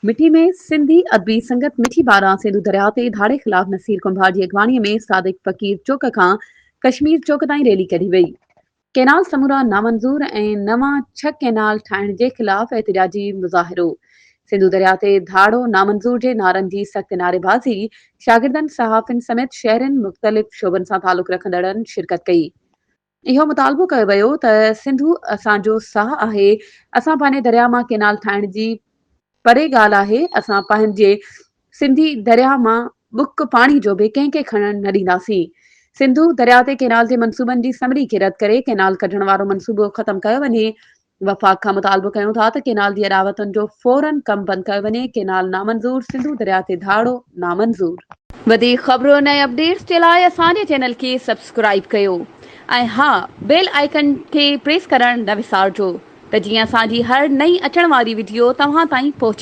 مٺي ۾ سنڌي ادبي سنگت مٺي پاران سنڌو درياء تي ڌاڙي خلاف نصير ڪنڀار جي اڳواڻي ۾ صادق فقير چوڪ کان ڪشمير چوڪ تائين ريلي ڪڍي وئي. ڪئنال سمورا نامنظور ۽ نوان ڇهه ڪئنال ٺاهڻ جي خلاف احتجاجي مظاهرو. سنڌو درياء تي ڌاڙو نامنظور جي نعرن جي سخت نعريبازي، شاگردن، صحافين سميت شهرين مختلف شعبن سان تعلق رکندڙن شرڪت ڪئي. اهو مطالبو ڪيو ويو ته سنڌو اسان جو ساهه آهي، اسان پنهنجي درياء مان ڪينال ٺاهڻ جي پري ڳالهه آهي، اسان پنهنجي سنڌي درياء مان ٻڪ پاڻي جو به ڪنهن کي کڻڻ نه ڏينداسين. سنڌو درياء تي ڪينال جي منصوبن جي سمري کي رد ڪري ڪينال ڪڍڻ وارو منصوبو ختم ڪيو وڃي، وفاق کان مطالبو ڪيون ٿا ته ڪينال جي اڏاوتن جو فورن ڪم بند ڪيو وڃي، ڪينال نامنظور، سنڌو درياء تي ڌاڙو نامنظور. وڌيڪ خبرن ۽ اپڊيٽس جي لاء اسان جي چينل کي سبسڪرائيب ڪيو ۽ ها بيل آئيڪن کي پريس ڪرڻ نه وسارجو ته جيئن اسان جي هر نئين اچڻ واري وڊيو توهان تائين پهچي.